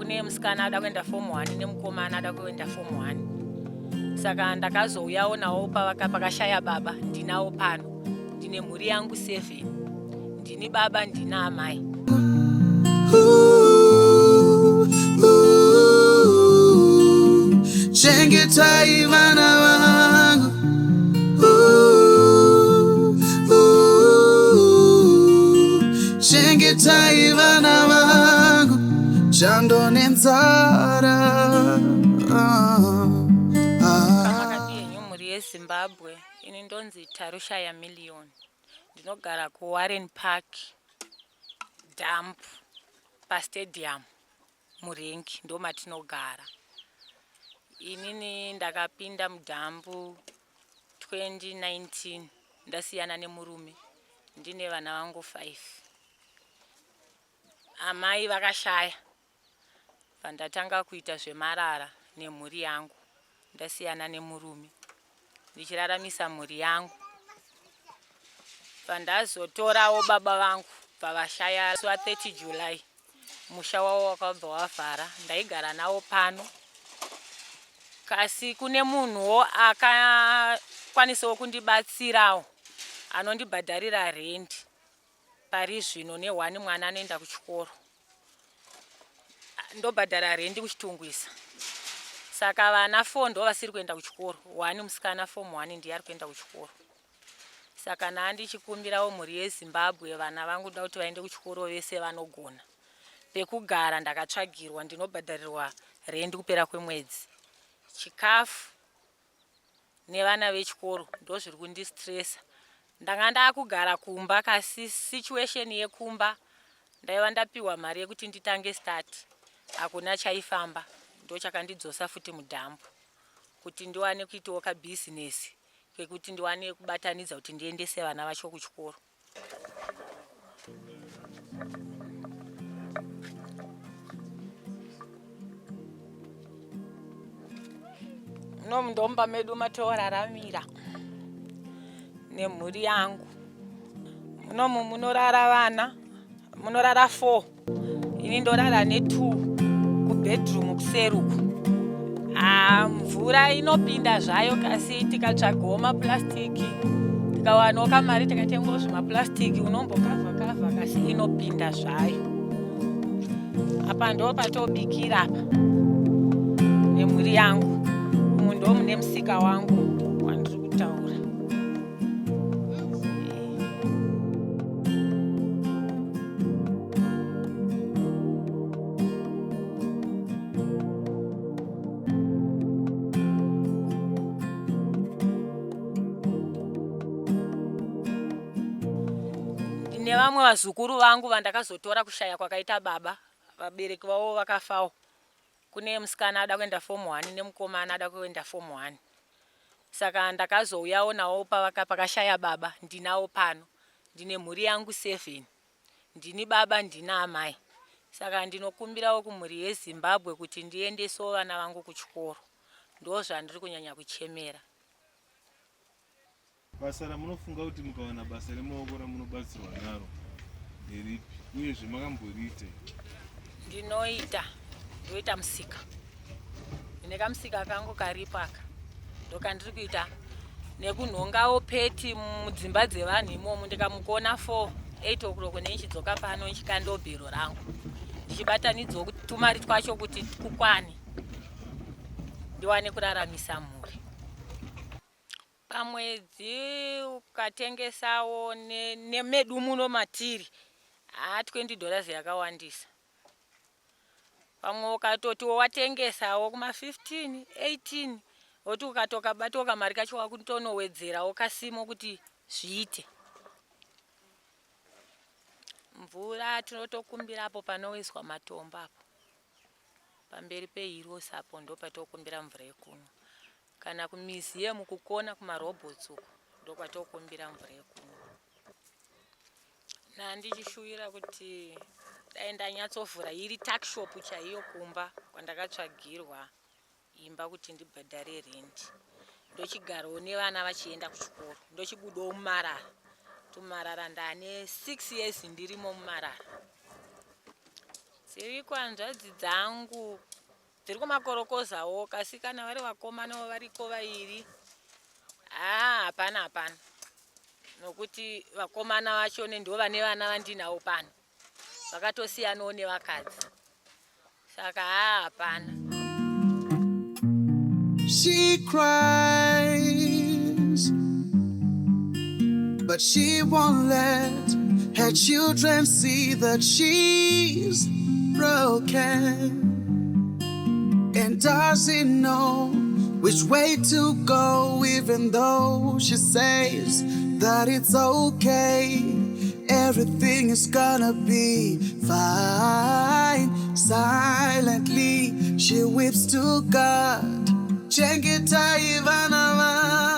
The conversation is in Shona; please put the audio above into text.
Kune musikana ada kuenda form 1 nemukomana ada kuenda form 1. Saka ndakazouyawo nawo pakashaya baba, ndinawo pano. Ndine mhuri yangu 7. Ndini baba, ndina amai. Chengetai vana vangu. Chengetai vana vangu. Chando nenzara. Makadii henyu mhuri yeZimbabwe, ini ndonzi Tarushaya Million. Ndinogara kuWarren Park Dump pastadium murengi ndomatinogara. Inini ndakapinda mudhambu 2019 ndasiyana nemurume ndine vana vangu 5. Amai vakashaya pandatanga kuita zvemarara nemhuri yangu ndasiyana nemurume ndichiraramisa mhuri yangu. Pandazotorawo baba vangu pavashaya wa 30 July musha wavo wakabva wavhara ndaigara navo pano kasi kune munhuwo akakwanisawo kundibatsirawo anondibhadharira rendi pari zvino nehwani mwana anoenda kuchikoro ndobhadhara rendi kuchitungwisa saka vana 4 ndo vasiri kuenda kuchikoro one musikana form 1 ndiye ari kuenda kuchikoro saka naa ndichikumbirawo mhuri yeZimbabwe vana vangu ndoda kuti vaende kuchikoro vese vanogona pekugara ndakatsvagirwa ndinobhadharirwa rendi kupera kwemwedzi chikafu nevana vechikoro ndozviri kundistressa ndanga ndakugara kumba kasi situation yekumba ndaiva ndapiwa mari yekuti nditange start hakuna chaifamba ndochakandidzosa futi mudhambu kuti ndiwane kuitawo kabhizinesi kekuti ndiwane kubatanidza kuti ndiendese vana vacho kuchikoro. Muno mundomba medu matoraramira nemhuri yangu. Munomu munorara vana, munorara 4. Ini ndorara ne2 kubedroom kuseri uku. Ah, mvura inopinda zvayo kasi tikatsvagawo mapurasitiki tikawanawo kamari tikatengawo zvimapurasitiki unombokavha kavha kasi inopinda zvayo. Apa ndo patobikira apa nemhuri yangu. Umu ndo mune musika wangu wandiri kutaura. Ndine vamwe vazukuru vangu vandakazotora kushaya kwakaita baba, vabereki vavo vakafawo. Kune musikana ada kuenda form 1 nemukomana ada kuenda form 1. Saka ndakazouyawo nawo pakashaya baba ndinawo pano. Ndine mhuri yangu 7. Ndini baba ndina amai. Saka ndinokumbirawo kumhuri yeZimbabwe kuti ndiendesewo vana vangu kuchikoro. Ndozvandiri kunyanya kuchemera. Basa ramunofunga kuti mukawana basa remaoko ramunobatsirwa naro nderipi uyezve makamboriita here? Ndinoita, ndoita musika. Ndine kamusika kangu karipo aka ndokandiri kuita nekunhongawo peti mudzimba dzevanhu imomo ndikamukona 4 8 o'clock nenichidzoka pano ndichikandawo bhero rangu ndichibatanidzawo tumari twacho kuti kukwane ndiwane kuraramisa mhuri. Pamwedzi ukatengesawo nemedu muno matiri haa 20 dollars yakawandisa. Pamwe ukatotiwo watengesawo kuma 15, 18 woti ukatokabatawo kamari kacho wakutonowedzerawo kasimo kuti zviite. Mvura tinotokumbira apo panoiswa matombo apo pamberi peHeroes apo ndopatokumbira mvura yekunwa. Kana kumizi yemukukona kumarobots uko ndokwatokumbira mvura yekunwa. Nandichishuwira kuti dai ndanyatsovhura iri tuckshop chaiyo kumba kwandakatsvagirwa imba kuti ndibhadhare rent. Ndochigarawo nevana vachienda kuchikoro ndochibudawo mumarara. Tumarara ndane 6 years ndirimo mumarara. Dziriko hanzvadzi dzangu, dziri kumakorokozawo, kasi kana vari vakomanawo variko vairi. Haa, hapana, hapana, nokuti vakomana vacho ndo vane vana vandinawo pano, vakatosiyanawo nevakadzi, saka haa, hapana. She cries, but she won't let her children see that she's broken and doesn't know which way to go, even though she says that it's okay. Everything is gonna be fine. Silently, she weeps to God. Chengetai vana.